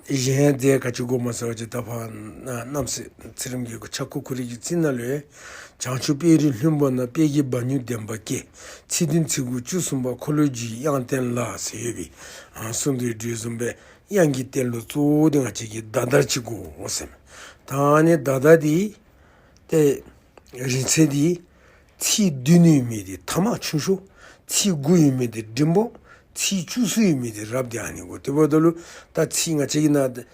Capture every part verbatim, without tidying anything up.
གཞན་རྫས་ག་ཅི་དགོཔ་སྨོ་ཟེར་བ་ཅིན་ད་ཕར་རྣམ་སྲས་ཚེ་རིང་གི་ཕྱྭ་འགུགས་ཁོ་རའི་གི་ཚིག་ནང་ལུ་བྱང་ཆུབ་དཔལ་རི་ལྷུན་པོ་ན། དཔལ་གྱི་སྦ་སྨྱུག་ལྡེམ་པ་སྐྱེས། ཚིག་བདུན་ཚིག་དགུ་བཅུ་གསུམ་པ་འཁོར་ལོས་སྒྱུར་བའི་དབྱངས་ལྡན་ལ་ཟེར་ཡོད་པའི་ཨ་གསུངས་དོ་བཟུམ་སྦེ་དབྱངས་ཀྱི་རྟེན་ལུ་གཙོ་བོ་འདི་ང་བཅས་ཀྱིས་མདའ་དར་ཅིག་དགོ་ཟེར་མས། ད་ཨ་ནི་མདའ་དར་འདི་ཏེ་རིང་ཚད་འདི་ཚིག་བདུན་ཡོད་མི་འདི་ཐ་མ་ཆུང་ཤོས། ཚིག་དགུ་ཡོད་མི་འདི་འབྲིང་པོ། ཚིག་བཅུ་གསུམ་ཡོད་མི་འདི་རབ་འདི་ཨ་ནི་དགོ། དེ་འབདཝ་ད་ལུ་ད་ཚིག་ང་བཅས་ཀྱི་ནང་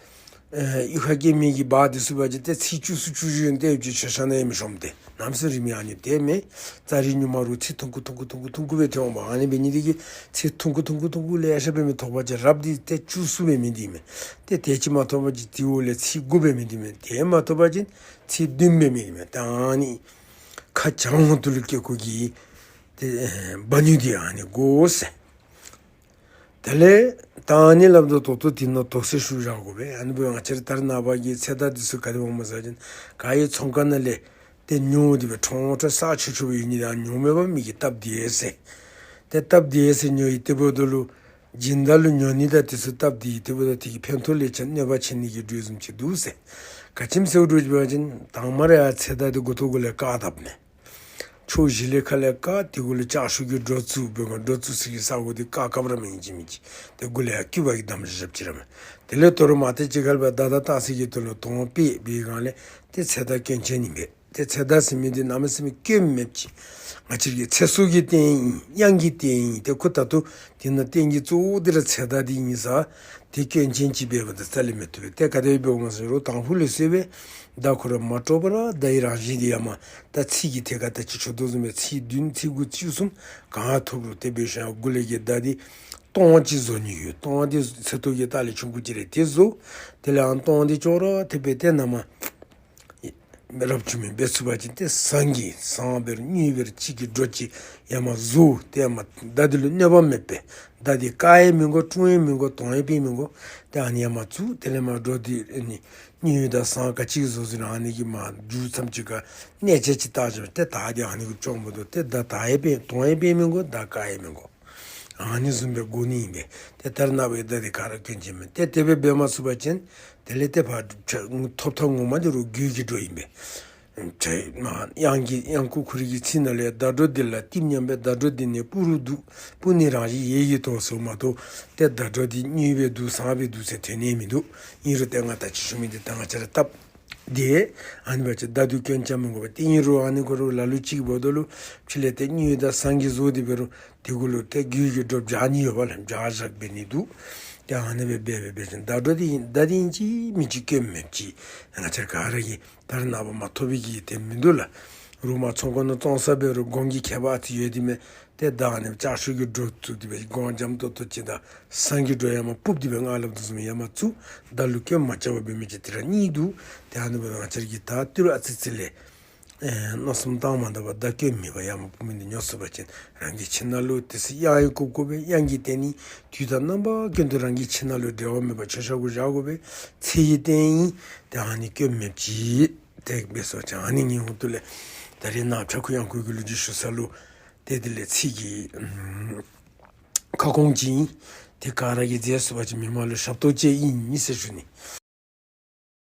ཨེ་གཡུས་ཁ་སྐད་མི་གི་འབའ་འདི་ཚུ་འབད་བ་ཅིན་ཏེ་ཚིག་བཅུ་གསུམ་བཅུ་བཞི་ཡོད་དེ་ཡོད་ཅི་ཆ་ཤ་ན་ཡང་མི་ཤོངམ་ཏེ། གནམ་མེད་ས་མེད་རིང་མི་ཨ་ནི་དེ་མེན། ཙ་རི་ཉུང་མ་རུང་ཚིག་ཐུང་ཀུ་ཐུང་ཀུ་ཐུང་ཀུ་ཐུང་ཀུ་སྦེ་ཐོན་འོང་། ཨ་ནི་འབད་ནི་འདི་གིས་ཚིག་ཐུང་ཀུ་ཐུང་ཀུ་ཐུང་ཀུ་ལེ་ཤ་འབད་མི་ཐོབ་པ་ཅིན་རབ་འདི་ཏེ་བཅུ་གསུམ་འབད་མི་འདི་མས། ཏེ་དེ་ཅིག་མ་ཐོབ་པ་ཅིན་དེའི་འོག་ལས་ཚིག་དགུ་འབད་མི་འདི་མས། དེ་མ་ཐོབ་པ་ཅིན་ཚིག་བདུན་འབད་མི་འདི་མས། ད་ཨ་ནི་ཁ་བྱང་ཧོང་ཏོ་ལུ་སྐྱེ་ཁོ་གི་ཏེ་ཨེ་སྦ་སྨྱུག་འདི་ཨ་ནི་དགོ་ཟེར། དེ་ལས་ད་ཨ་ནི་སླབ་ད་ད་ལྟོ་འདི་ནང་དོགས་སེལ་ཞུ་བཞག་དགོ་པས། ཨ་ནི་འབདཝ་ང་བཅས་ར་ད་རེས་ནངས་པ་གི་ཚེ་མདའ་འདི་ཚུ་ག་དེ་འོང་སྨོ་ཟེར་བ་ཅིན་ག་ཡི་ཚོང་ཁང་ནང་ལས་ཏེ་ཉོ་སྟེ་སྦེ་ཁྲོང་ཁྲོ་ས་ཆུ་ཆུ་སྦེ་ཡོད་ནི་དང་ཉོ་མེད་པར་མི་གིས་བཏབ་སྟེ་ཡོད་ཟེར། ཏེ་བཏབ་སྟེ་ཡོད་ཟེར་ཉོ་ཡི། དེ་འབདཝ་ད་ལུ་སྦྱིན་བདག་ལུ་ཉོ་ནི་དང་འདི་ཚུ་བཏབ་སྟེ་ཡོད། དེ་འབདཝ་ད་དེ་གིས་ཕན་ཐོགས་ལས་ཀྱང་གནོད་པ་བྱེད་ནི་གི་འགྲོས་བཟུམ་ཅིག་འདུག་ཟེར། ག་ཅི་སྨོ་ཟེར་བ་ཅིན་དང་པ་ར་ཡང་ཚེ་མདའ་འདི་མགུ་ཏོ་གུ་ལས་བཀག་བཏབ་མས། ཕྱོགས་བཞི་ལས་ཁ་ལས་བཀག། དེ་གུ་ལུ་ལྕགས་ཤོག་གི་སྒྲོ་བཙུགས། སྦེ་སྒྲོ་བཙུགས་ས་གི་ས་གོ་འདི་བཀག་བཀགཔ་ར་མེན་ཅིག་མེན་ཅིག། ཏེ་མགུ་ལས་ཡར་སྐུད་པ་གིས་བསྡམས་བཞགཔ་ཅིག་ར་མས། དེ་ལས་དོ་རུང་མར་ཏེ་ཅིག་ཁར་སྦེ་མདའ་དར་བཏགས་ས་གི་དོན་ལུ་དོང་པས་འབད་བའི་སྒང་ལས་ཏེ་ཚེ་མདའ་སྐྱོན་ཅན་ཨིན་པས། ཏེ་ཚེ་མདའ་ཟེར་མི་འདི་གནམ་མེད་ས་མེད་སྐྱོན་མེདཔ་ཅིག། ང་བཅས་ཀྱི་ཚེ་སྲོག་གི་རྟེན་ཨིན། གཡང་གི་རྟེན་ཨིན། ཏེ་ཁོ་ད་ལྟོ་འདི་ནང་རྟེན་གྱི་གཙོ་བོ་འདི་ར་ཚེ་མདའ་འདི་ཨིན་ས། ཏེ་སྐྱོན་ཅན་ཅིག་འབདཝ་ད་རྩ་ལས་མི་བཏུབ་པས། ཏེ་ག་དེ་སྦེ་འོང་སྨོ་ཟེར་རུང་དང་ཕུ་ལས་ཟེར་བས་མདའ་ཁོ་ར་མ་དཀྲོགས་པར་མདའ་ཡི་རང་བཞིན་འདི་ཡར་མར་ད་ཚིག་གི་ཐད་ཁར་ད་ཅི་ཞུ་དོ་བཟུམ་སྦེ་ཚིག་བདུན་ཚིག་དགུ་བཅུ་གསུམ་གང་ཐོབ་རུང་དེ་སྦེ་ཞིནམ་མགུ་ལས་ཀྱི་མདའ་འདི་ལྟོང་ཅིག་བཟོ་ནི་ཡོད། ལྟོང་འདི་ཚད་ཐོག་གི་ལྟག་ལས་ཆུང་ཀུ་ཅིག་རེ་དེ་བཟོ། དེ་ལས་ཨ་ལྟོང་འདི་ཅོག་ར་འཐདཔ་སྦེ་ཏེ་ནཱ་མར་རབ་བྱུང་མི་འབད་ཚུགས་པ་ཅིན་ཏེ་ཟངས་ཀྱི་ཟངས་འབད་རུང་དངུལ་འབད་རུང་ཅིག་གི་སྒྲོ་ཅིག་ཡར་མར་བཟོ། ཏེ་ཡར་མར་མདའ་འདི་ལུ་གནོད་པ་མེད་པས། མདའ་འདི་བཀག་ཡང་མི་དགོ། དཀྲུག་ཡང་མི་དགོ། དོང་ཡང་པེ་མི་དགོ། ཏེ་ཨ་ནི་ཡར་མར་བཙུགས། དེ་ལས་མར་སྒྲོ་འདི་ཨ་ནི་དངུལ་དང་ཟངས་ག་ཅི་བཟོ་བཟོཝ་ཨ་ནི་གི་མར་མཇུག་མཚམས་ཅིག་ཁར་གནས་ཆ་ཅིག་བཏགས་བཞག་སྦེ་ཏེ་ད་འདི་ཨ་ནི་གུ་ཅོག་མ་འཐདཔ་ཏེ་མདའ་དར་ཡང་པེ་དོང་ཡང་པེ་མི་དགོ། མདའ་བཀག་ཡང་མི་དགོ། ཨ་ནི་བཟུམ་སྦེ་དགོ་ནི་ཨིན་པས། ཏེ་ད་རེས་ནངས་པའི་མདའ་འདི་ག་ར་སྐྱོན་ཅན་མས། ཏེ་དེ་སྦེ་འབད་མ་ཚུགས་པ་ཅིན་དེ་ལས་ཏེ་ཕར་ཐོབ་ཐང་ངོ་མ་འདི་རུང་རྒྱུད་ཀྱི་སྒྲོ་ཨིན་པས། ཏེ་མར་གཡང་གི་གཡང་འགུགས་ཁོ་རའི་གི་ཚིག་ནང་ལས་མདའ་སྒྲོ་འདི་ལ་གཏིབས་སྙམ་པའི། མདའ་སྒྲོ་འདི་ནི་སྤུ་རུ་འདུག། སྤུ་ནི་རང་བཞིན་ཡེ་ཡིས་དོར་ཟེརཝ་མ་གཏོགས་ཏེ་མདའ་སྒྲོ་འདི་དངུལ་སྦེ་འདུག་ཟངས་སྦེ་འདུག་ཟེར་དོན་ནི་མིན་འདུག། ཨིན་རུང་ཏེ་ང་ད་ཅི་ཞུ་མི་འདི་ད་ང་བཅས་ར་སྟབས་བདེ། ཨ་ནི་འབད་བ་ཅིན་མདའ་འདི་སྐྱོན་ཅན་མི་དགོ་པས། ཏེ་ཨིན་རུང་ཨ་ནི་གུ་རུང་ལ་ལུ་ཅིག་འབདཝ་ད་ལུ་ཕྱི་ལས་ཏེ་དངུལ་དང་ཟངས་ཀྱིས་བཟོ་སྟེ་འབད་རུང་དེ་གུ་ལུ་ཏེ་རྒྱུད་ཀྱི་སྒྲོ་སྦྱར་ནི་ཡོདཔ་ལས་སྦྱར་བཞག་འབད་ནི་འདུག། ཏེ་ཨ་ནི་སྦེ་འབད་འབད་འབད་ཞིནམ་མདའ་སྒྲོ་འདི་ཨིན། མདའ་འདི་ཨིན་ཅི་མིན་ཅི་སྐྱོན་མེདཔ་ཅིག། ང་བཅས་ག་ར་གིས་ད་རེས་ནངས་པ་མ་ཐོབ་པའི་གི་དེ་མིན་འདུག་ལགས། རོགས་མར་ཚོང་ཁང་ནང་བཙོང་ས་འབད་རུང་གོང་གི་ཁྱད་པར་ཨ་ཙི་ཡོད་དེ་མས། ཏེ་ད་ཨ་ནི་ལྕགས་ཤོག་གི་སྒྲོ་བཙུགས་ཏེ་སྦེ་གོང་འཇམ་ཏོང་ཏོ་ཅིག་དང་ཟངས་ཀྱི་སྒྲོ་ཡར་མར་སྤུབས་ཏེ་སྦེ་ང་སླབ་དོ་བཟུམ་ཡར་མར་བཙུགས། མདའ་ལུ་སྐྱོན་མ་རྐྱབ་པར་འབད་མི་ཅིག་དེ་ར་གཉིས་འདུག། ཏེ་ཨ་ནི་འབདཝ་ད་ང་བཅས་ཀྱིས་ད་ཏི་རུ་ཨ་ཙི་ཙི་ལས་ཨེ་མནོ་བསམ་བཏང་མ་ད་པར་མདའ་སྐྱོན་མེད་པར་ཡར་མར་སྤུབ་མི་འདི་ཉོ་ཚུགས་པ་ཅིན་རང་གི་ཁྱིམ་ནང་ལུ་དེ་ཚེ་གཡང་ཡང་འགུགས་དགོ་པས། གཡང་གི་རྟེན་ནི་དུས་དང་རྣམ་པ་ཀུན་ཏུ་རང་གི་ཁྱིམ་ནང་ལུ་འབྲལ་བ་མེད་པར་མཆོད་བཤམ་གུ་བཞག་དགོ་པས། ཚེ་ཡི་རྟེན་ཨིན། ཏེ་ཨ་ནི་སྐྱོན་མེདཔ་ཅིག། ཏེ་འབད་སོང་ཅི། ཨ་ནི་ངེའི་ཧོང་ཏོ་ལས་ད་རེས་ནངས་པ་ཕྱྭ་འགུགས་གཡང་འགུགས་ཀྱི་ལོ་རྒྱུས་ཞུ་ས་ལུ་ཏེ་དེ་ལས་ཚིག་གི་ཁ་སྐོང་ཅིག་ཨིན། ཏེ་ག་ར་གིས་མཛད་ཚུགས་པ་ཅིན་མི་མང་ལུ་ཞབས་ཏོག་ཅིག་ཨིན་ཟེར་ཞུ་ནི།